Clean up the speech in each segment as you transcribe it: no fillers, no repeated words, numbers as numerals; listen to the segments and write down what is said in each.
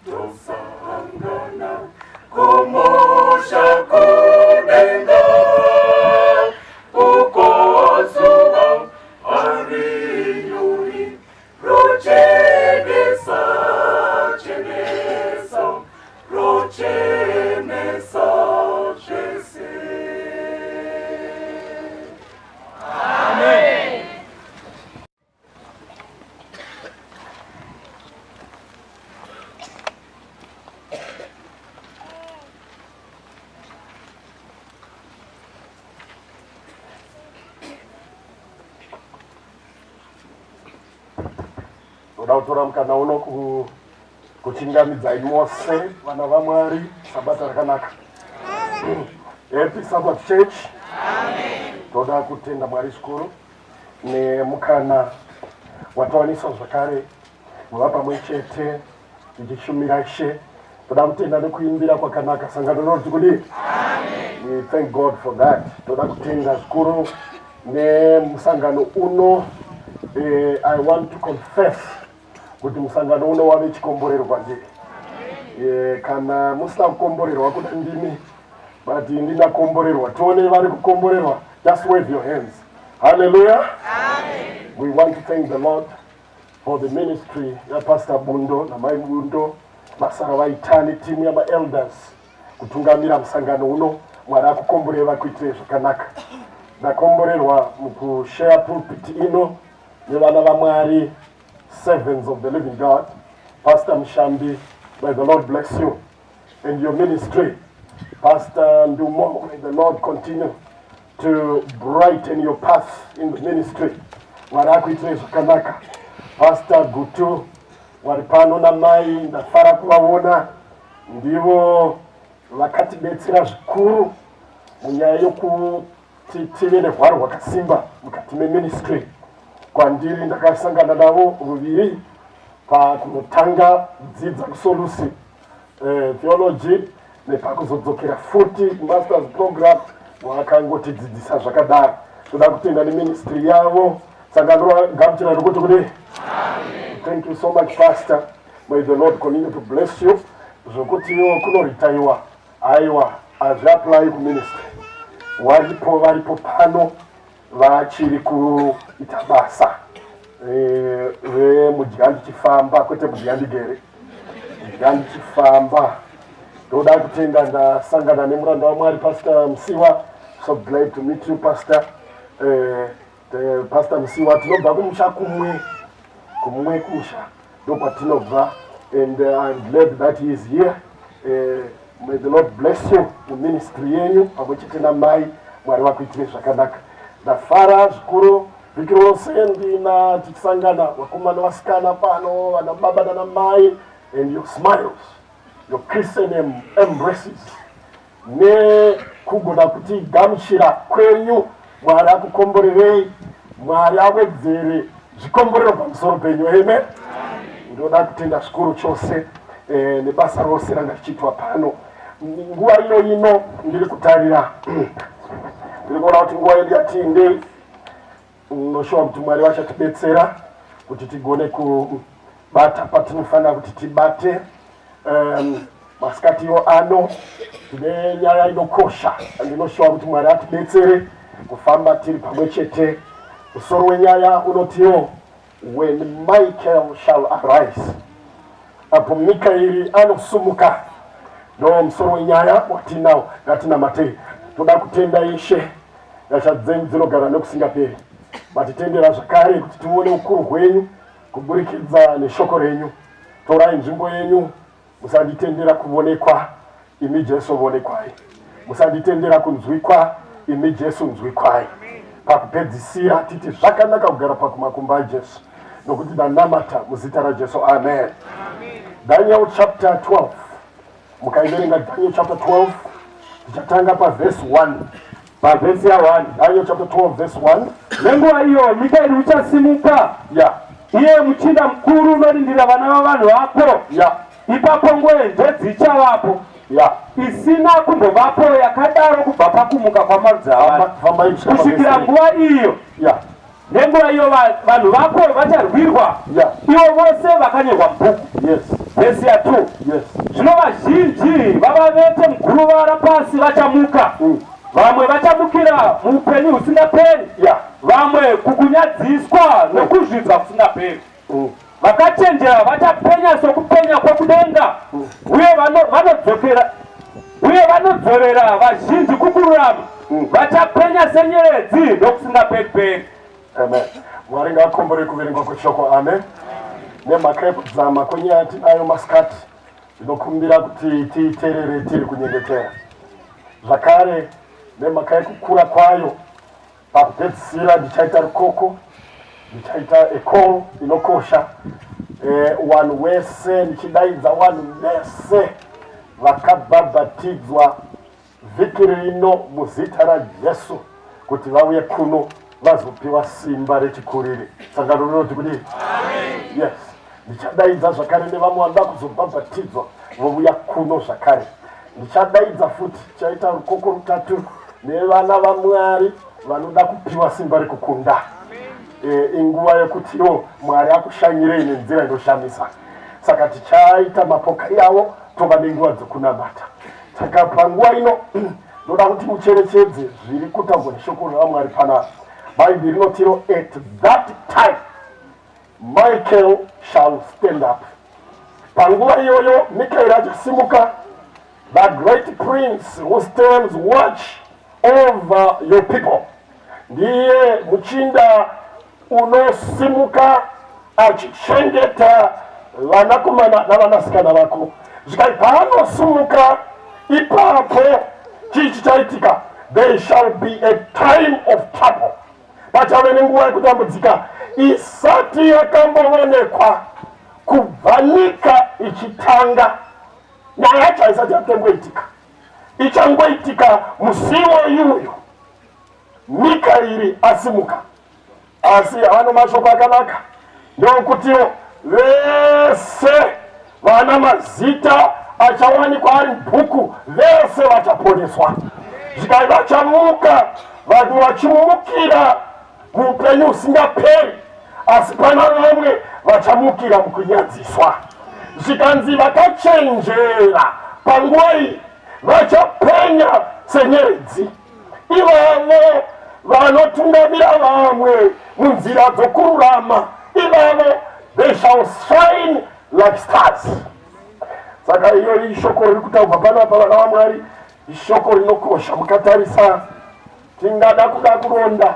Tosangana kumusha kudenga uko zuva harinyuri rochenesa chenesa rochenesa zvese. Amen. Ndoda kutora mukana uno kuchingamidzai mose vana vaMwari, sabata rakanaka. Happy Sabbath, church. Toda kutenda Mwari zvikuru nemukana watawaniswa zvakare kuva pamwe chete tichishumira Ishe. Toda kutenda nekuimbira kwakanaka. Sangano rinoti kudii? We thank God for that. Toda kutenda zvikuru nemusangano uno. I want to confess kuti musangano uno wave chikomborero kwandiri. Kana musina kukomborerwa, kuda ndimi, but ndinakomborerwa. Tione vari kukomborerwa, just wave your hands. Hallelujah. We want to thank the Lord for the ministry yaPastor Bundo naMai Bundo, basa ravaita netimu yamaelders kutungamira musangano uno. Mwari akukomborere, vakuitire zvakanaka. Ndakomborerwa mukushare pulpit ino nevana vaMwari, servants of the living God. Pastor Mushambi, may the Lord bless you and your ministry. Pastor Ndumo, may the Lord continue to brighten your path in the ministry. Mwari akuitire zvakanaka. Pastor Gutu vari pano namai, ndafara kuvaona. Ndivo vakatibetsera zvikuru munyaya yokuti tive nehwaro hwakasimba mukati meministry. Kwandiri, ndakasangana navo ruviri, pakunotanga dzidza kuSolusi Theology nepakuzodzokera futi masters program, wakangotidzidzisa zvakadaro. Toda kutenda neministry yavo. Sangano gamuchira nokuti kudii? Thank you so much, Pastor. May the Lord continue to bless you. Zvokuti iwo kunoritaiwa, aiwa, hazviapply kuministry. Waripo, varipo pano vachiri kuita basa vemudya ndichifamba, kwete mudya ndigere, mudya ndichifamba. Ndoda kutenda, ndasangana nemuranda waMwari Pastor Musiwa. So glad to meet you, Pastor. Pastor Musiwa, tinobva kumusha kumwe, kumwe kusha ndokwatinobva, and I'm glad that he is here. May the Lord bless you muministry yenyu pamwe chete namai. Mwari vakuitire zvakanaka. Ndafara zvikuru vhiki rose ndina tichisangana, vakomana, vasikana pano, vana baba nana mai, and your smiles, your Christian embraces nekugona kutigamuchira kwenyu. Mwari akukomborerei, Mwari awedzere zvikomborero pamusoro penyu. Amen. Ndoda kutenda zvikuru chose nebasa rose ranga richiitwa pano nguva ino ino. Ndiri kutarira, ndiri kuona kuti nguva yedu yatiindei. Noshuwa kuti Mwari vachatibetsera kuti tigone kubata patinofanira kuti tibate. Masikatiyo ano tine nyaya inokosha, ndinoshuwa kuti Mwari atibetsere kufamba tiri pamwe chete. Musoro wenyaya unotiwo "When Michael Shall Arise", apo Mikaeri anosumuka, ndo musoro wenyaya watinawo. Ngatinamatei. Toda kutenda, Ishe, nyasha dzenyu dzinogara nekusingaperi. Matitendera zvakare kuti tione ukuru hwenyu kuburikidza neshoko renyu. Torai nzvimbo yenyu. Musanditendera kuvonekwa, imi Jesu vonekwai. Musanditendera kunzwikwa, imi Jesu nzwikwai. Pakupedzisira titi zvakanaka kugara pakumakumba aJesu, nokuti ndanamata muzita raJesu, amen. Daniel chapter 12, mukaiverenga Daniel chapter 12, tichatanga pavhesi 1. Pavhesi ya1. Daniel chapter 12 verse 1. Nenguva iyo Mikaeri uchasimuka, iye muchinda mukuru unorindira vana vavanhu vako. Ipapo ngwenje dzichavapo isina kumbovapo yakadaro kubva pakumuka kwamarudzi avanhu Fambai kusvika kusvikira pavhesi. Nguva iyo. Nenguva iyo vanhu vako vacharwirwa, ivo vose vakanyorwa mubhuku. Vhesi ya2. Zvino vazhinji vavavete muguruva rapasi vachamuka. Vamwe vachamukira muupenyu husingaperi, vamwe kukunyadziswa nokuzvidzwa kusingaperi. Vakachenjera vachapenya sokupenya kwokudenga, uye vanodzokera uye vanodzorera vazhinji kukururama vachapenya senyeredzi nokusingaperi-peri. Amen. Mwari ngaakombore kuverengwa kweshoko. Amen. Nemhaka yekudzama kwenyaya tinayo masikati, ndinokumbira kuti tiiterere tiri kunyengetera. Zvakare, nemhaka yekukura kwayo, pakupedzisira ndichaita rukoko, ndichaita a call inokosha vanhu wese, ndichidaidza vanhu vese vakabhabhatidzwa vhiki rino muzita raJesu kuti vauye kuno vazopiwa simba rechikuriri. Sangano rinoti kudii? Yes. Ndichadaidza zvakare nevamwe vanoda kuzobhabhatidzwa vovuya kuno zvakare. Ndichadaidza futi, tichaita rukoko rutatu nevana vaMwari vanoda kupiwa simba rekukunda. Inguva yekutiwo Mwari akushanyirei nenzira inoshamisa. Saka tichaita mapoka iyawo, tova nenguva dzokunamata. Saka panguva ino ndoda kuti mucherechedze zviri kutaurwa neshoko raMwari panapa. Bhaibheri rinotiro, at that time Michael shall stand up. Panguva iyoyo Mikaeri achasimuka, the great prince who stands watch over your people. Ndiye muchinda unosimuka achichengeta vanakomana navanasikana vako. Zvikai paanosimuka ipapo, chii chichaitika? There shall be a time of trouble. Pachave nenguva yekutambudzika isati yakamboonekwa kubva nyika ichitanga. Nyaya yacho haisati yatomboitika, ichangoitika musiwo iuyu Mikaeri asimuka. Asi ano mashoko akanaka ndokutiwo vese vana mazita achawanikwa ari mubhuku vese vachaponeswa. Zvikai vachamuka vanhu vachimukira muupenyu husingaperi, asi pana vamwe vachamukira mukunyadziswa. Zvikanzi vakachenjera panguva iyi vachapenya senyeredzi. Ivavo vanotungamira vamwe munzira dzokururama, ivavo they shall shine like stars. Saka iyo ishoko riri kutaurwa panapa, vana vaMwari, ishoko rinokosha. Mukatarisa, tingada kuda kuronda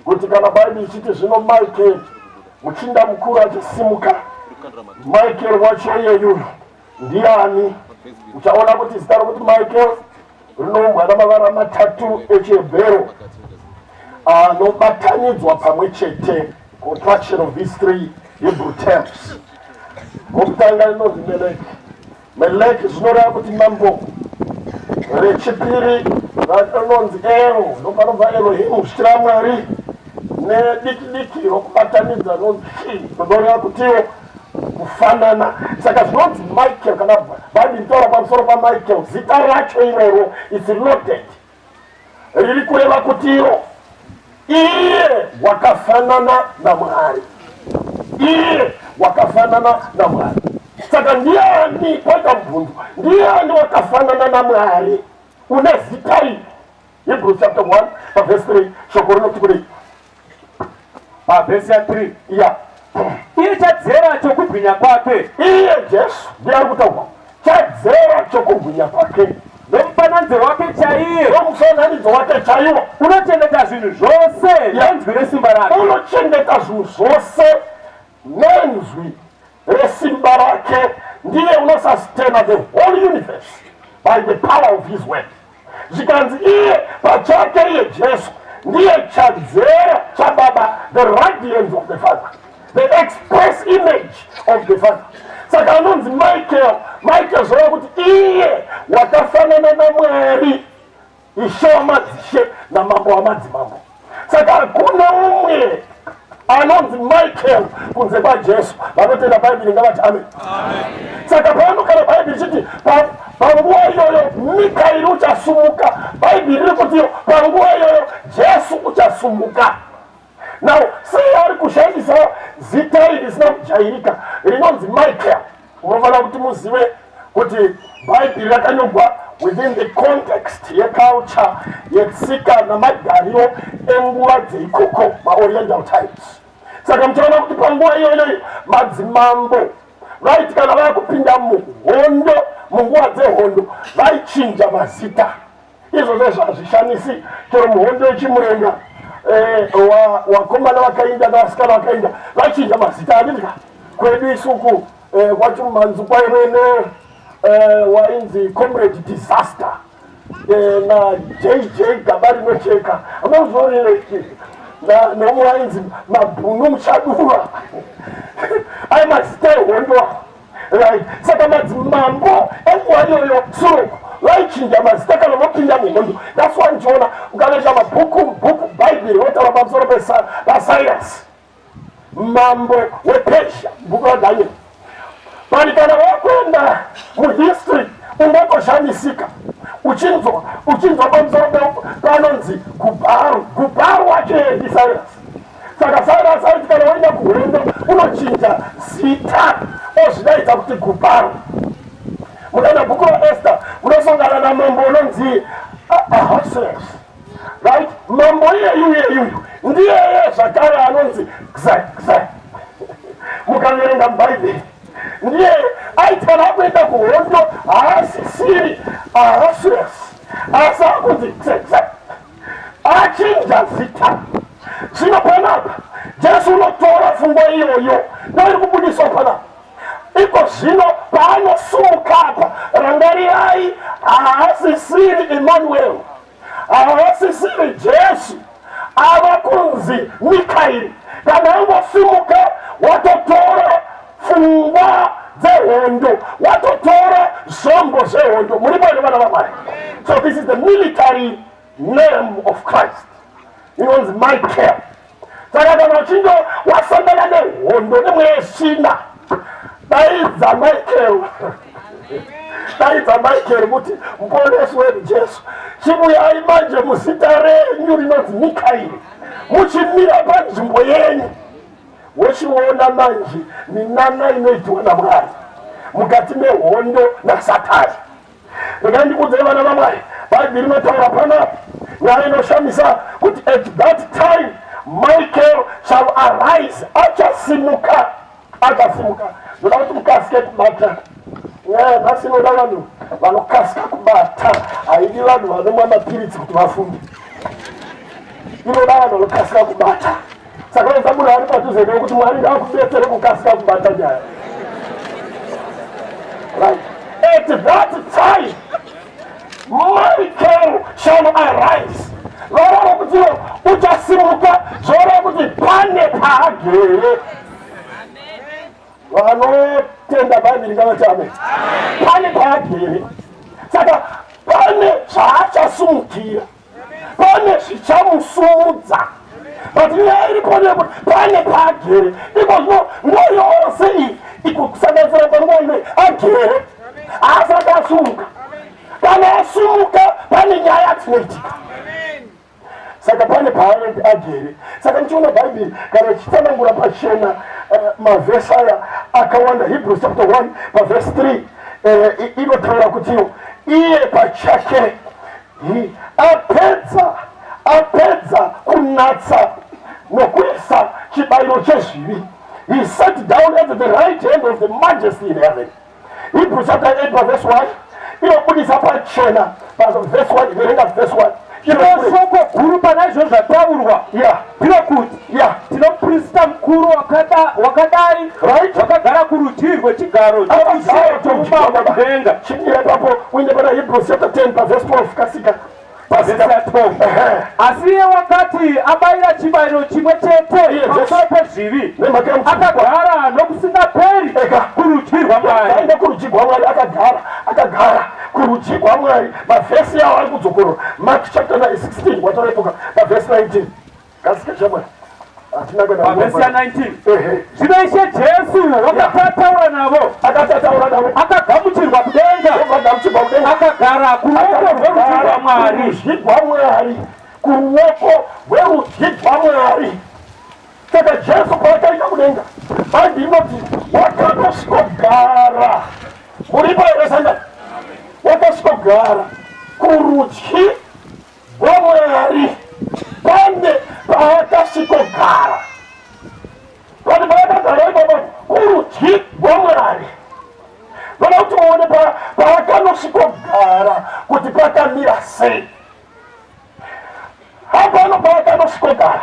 kuti kana Bhaibheri ichiti zvino Michael muchinda mukuru achisimuka, Michael wacho iyeyuyu ndiani? Uchaona kuti zita rokuti Michael rinoumbwa namavara matatu echiHebheru anobatanidzwa pamwe chete, contraction of these three Hebrew terms. Rokutanga rinonzi Meleki. Meleki zvinoreva kuti mambo. Rechipiri rinonzi Ero, ndopanobva Elohimu zvichireva Mwari. Nediki diki rokubatanidza rinonzi Shi, rinoreva kutiwo kufanana. Saka zvinonzi Michael, kana Bhaibheri itaura pamusoro paMichael, zita racho iroro is loaded, riri kureva kutiwo iye wakafanana naMwari, iye wakafanana naMwari. Saka ndiani, kwaita mubvunzo, ndiani wakafanana naMwari une zita iri? Hebrews chapter 1 pavhesi 3, shoko rinoti kudii? Pavhesi ya3. Ya. Iye chadzera chokubwinya kwake. Iye Jesu ndiye ari kutaurwa, chadzera chokubwinya kwake, nomufananidzo wake chaiye, nomufananidzo wake chaiwo, unochengeta zvinhu zvose nenzwi resimba rake. Unochengeta zvinhu zvose nenzwi resimba rake. Ndiye unosustena the whole universe by the power of his word. Zvikanzi iye pachake, iye Jesu, ndiye chadzera chaBaba, the radiance of the Father, the express image of the Father. Saka anonzi Michael. Michael zvoreva kuti iye wakafanana naMwari, Ishe wamadzishe namambo wamadzimambo. Saka hakuna umwe anonzi Michael kunze kwaJesu. Vanotenda Bhaibheri ngavati amen. Saka pano kana Bhaibheri ichiti panguva iyoyo Mikaeri uchasumuka, Bhaibheri riri kutiyo panguva iyoyo Jesu uchasumuka. Now sei ari kushandisa zita iri risina kujairika rinonzi Michael? Munofanira kuti muzive kuti Bhaibheri rakanyorwa within the context yeculture, yetsika namagariro enguva dzeikoko, maOriental times. Saka muchaona kuti panguva iyoyo madzimambo vaiti kana vakupinda muhondo, munguva dzehondo, vaichinja mazita. Izvozvo hazvishamisi, chero muhondo yechimurenga wakomana vakainda navasikana vakainda vachinja mazita, handiti? Kwedu isuku kwaChirumanzu kwaive ne wainzi Comrade Disaster na JJ Gaba Rinocheka, amazorire, neumwe wainzi Mabhunu Muchadura. Ai mazita ehondo, right? Saka madzimambo enguva iyoyo suruku vaichinja mazita kana vopinda muhondo. That's why ndichiona ukaverenga mabhuku, bhuku Bhaibheri votaura pamusoro paCyrus, mambo wePersia, bhuku raDaniel. Pani kana wakuenda muhistory unongoshamisika uchinzwa pamusoro panonzi Gubharu. Gubharu wacho ndiCyrus. Saka Cyrus aiti kana waenda kuhondo unochinja zita, ozvidaidza kuti Gubharu. Mukaenda bhuku raEsther munosangana namambo unonzi Ahasuerus, right? Mambo iyeyu iyeyuyu ndiyeye zvakare anonzi Xerxes. Mukaverenga muBhaibheri, ndiye aiti kana akuenda kuhondo haasisiri Ahasuerus, asi akunzi Xerxes, achinja zita. Zvino panapa Jesu unotora pfungwa iyoyo, ndoiri kubudiswa panapa iko zvino paanosimuka apa. Rangarirai, haasisiri Emmanuel, haasisiri Jesu, ava kunzi Mikaeri. Kana angosimuka watotora pfungwa dzehondo, watotora zvombo zvehondo. Muri here, vana vaMwari? So this is the military name of Christ, inonzi Michael. Saka kana uchinge wasangana nehondo nemweya yesvina, daidza Michael, daidza Michael kuti, "Muponesi wedu Jesu, chivuyai manje muzita renyu rinonzi Mikaeri, muchimira panzvimbo yenyu." Wochiona manje minana inoitiwa naMwari mukati mehondo naSatani. Regai ndikuudzei, vana vaMwari, Bhaibheri rinotaura panapa nyaya inoshamisa kuti at that time Michael shall arise, achasimuka, achasimuka. Ndoda kuti mukasike kubata nyaya nhasi. Inoda vanhu vanokasika kubata, haidi vanhu vanomwa mapiritsi kuti vafunge. Inoda vanhu vanokasika kubata. Saka udza munhu ari padhuze newe kuti Mwari ngaakubetsere kukasika kubata nyaya, right? At that time Michael shall arise. Varava kuti uchasimuka, zvoreva kuti pane paagere. Vanotenda Bhaibheri ngavati amen. Pane paagere, saka pane zvaachasumukira, pane zvichamusumudza. But nyaya iripo ndeyekuti pane paagere iko zvino. Nguva yose iyi, ikusanganisira panguva inoi, agere, haasati asumuka. Kana asumuka pane nyaya dzinoitika. Saka pane paanenge agere. Saka ndichiona Bhaibheri kana ichitsanangura pachena mavhesi aya akawanda, Hebrews chapter 1 pavhesi 3 inotaura kuti iye pachake apedza kunatsa nokuisa chibayiro chezvivi, he sat down at the right hand of the Majesty in heaven. Hebrews chapter 8 pavhesi 1 inobudisa pachena. Pavhesi 1, verenga vhesi 1. Shoko guru pana izvo zvataurwa ndiro kuti tino muprista mukuru wakadai wakagara kurutivi rwechigaro choushe choumambo kudenga. Chimira ipapo, uinde pana Hebrews chapter 10 pavhesi 12. Kasika. Vhesi ya 12. Asi iye wakati abayira chibayiro chimwe chete Iye Jesu. pamusoro pezvivi, Nemhaka yemuchinjikwa. akagara nokusingaperi kurudyi rwaMwari. Aenda kurudyi rwaMwari, akagara, akagara kurudyi rwaMwari. Mavhesi yawo ari kudzokorora. Mark chapter 16, watorepuka pavhesi 19. Kasika shamwari, hatina kuenda. Pavhesi ya 19. Ehe. Zvino Ishe Jesu wakati ataura navo, Akati ataura navo, akagamuchirwa kudenga, akagamuchirwa kudenga, akagara kuruoko rwerudyi rwaMwari. Kurudyi rwaMwari, kuruoko rwerudyi rwaMwari. Bhaibheri rinoti wakatosvikogara. Muripo here sangano? Wakasvikogara kurudyi rwaMwari pane paakasvikogara. Vanhu paakagara ipapo kurudyi rwaMwari. Vana kuti muone paakanosvikogara kuti pakamira sei. Hapano paakanosvikogara.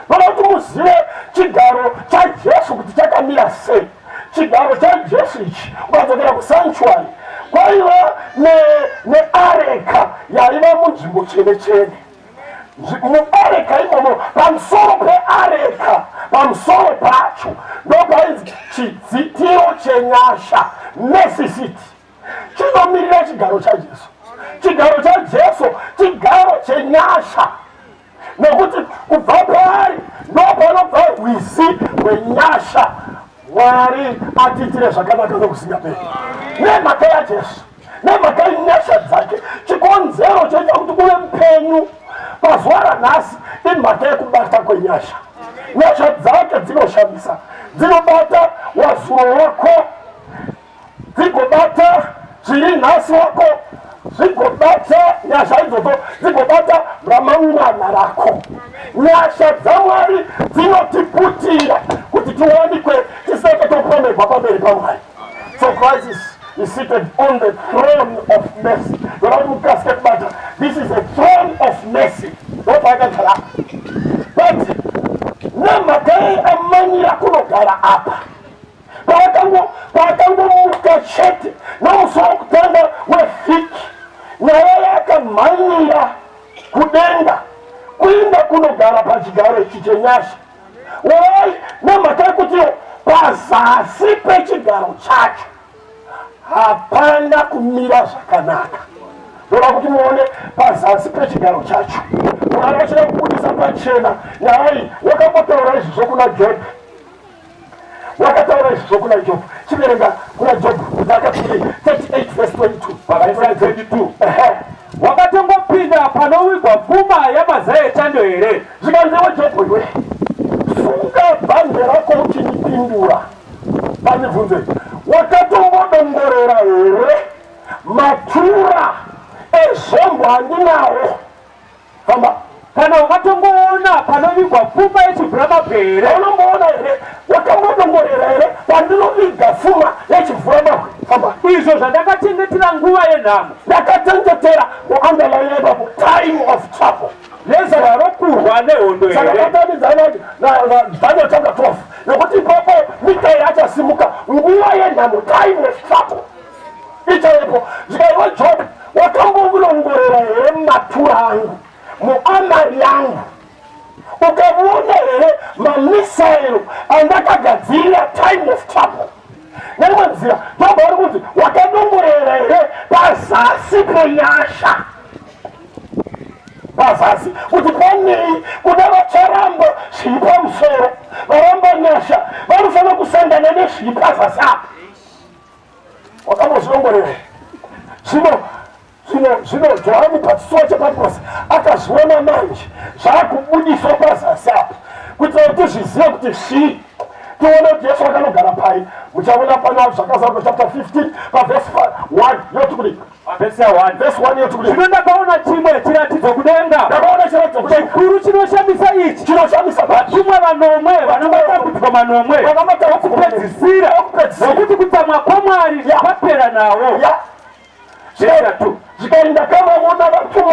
Vana kuti muzive chigaro chaJesu kuti chakamira sei. Chigaro chaJesu ichi ukadzokera kusanctuary kwaiva neareka yaiva munzvimbo tsvene tsvene. Muareka imomo pamusoro peareka pamusoro pacho ndopainzi chidzitiro chenyasha mercy seat chinomirira chigaro chaJesu. Chigaro chaJesu chigaro chenyasha nekuti kubva paari ndopanobva rwizi rwenyasha. Mwari atiitire zvakanaka nokusingaperi nemhaka yaJesu, nemhaka yenyasha dzake. Chikonzero choita kuti uve mupenyu pazuva ranhasi imhaka yekubata kwenyasha. Nyasha dzake dzinoshamisa, dzinobata wazuro wako dzigobata zviri nhasi wako, zvigobata nyasha idzodzo dzigobata ramangwana rako. Nyasha dzaMwari dzinotiputira kuti tiwanikwe tisina chatopomerwa pamberi paMwari. So Christ is seated on the throne of mercy. Ndoda kuti mukasike kubata, this is a throne of mercy. Ndopaakagara, but nemhaka yei amanyira kunogara apa? Paakangomuka chete nomusi wokutanga wevhiki, nyaya yakamhanyira kudenga kuinda kunogara pachigaro ichi chenyasha. Why? Nemhaka yekutiwo pazasi pechigaro chacho hapana kumira zvakanaka. Ndoda kuti muone pazasi pechigaro chacho. Mwari achida kubudisa pachena nyaya iyi. Wakambotaura izvozvo kuna Jobho. Wakataura izvozvo kuna Jobho. Chiverenga kuna Jobho kuti akati 38 verse 22. Verse 22. Wakatongopinda panovigwa pfuma yamazai echando here? Zvikanzi iwe Jobho iwe, sunga bhande rako uchindipindura pamibvunzo iyi. Wakatombodongorera here matura ezvombo andinawo? Famba. Kana wakatongoona panovigwa pfuma yechivhuramabwe here? Unomboona here? Wakambodongorera here pandinoviga pfuma yechivhuramabwe? Famba. Izvo zvandakachengetera nguva yenhamo. Ndakachengetera muunderline ipapo time of trouble. Nezuva rokurwa nehondo here? Saka batanidza naDaniel chapter 12 nekuti ipapo Mikaeri achasimuka nguva yenhamo, time of trouble ichavepo. Zvikaiwa Job, wakambodongorera here matura angu muamari yangu? Ukaona here mamisairo andakagadzirira time of trouble? Neimwe nzira, Job ari kunzi wakadongorera here pazasi penyasha, pazasi kuti panei? Kuda vacharamba zviri pamusoro, varamba nyasha, vanofanira kusangana nezviri pazasi apa. Wakambozviongorera? Zvino zvino zvino Johani pachisuwa chePatmosi akazviona manje zvakubudiswa pazasi apa kuitira kuti tizvizive kuti zvii, tione kuti Jesu akanogara pai. Muchaona pana Zvakazarurwa chapter 15 pavhesi 1 yoti kudii? Vhesi ya 1. Vhesi 1 yoti kudii? Zvino ndakaona chimwe chiratidzo kudenga. Ndakaona chiratidzo kudenga. Chikuru chinoshamisa ichi. Chinoshamisa. Vatumwa vanomwe vana matambudziko manomwe. Vana matambudziko okupedzisira. Okupedzisira. Nokuti kutsamwa kwaMwari kwapera nawo. Zvikaenda ndakavaona vatumwa.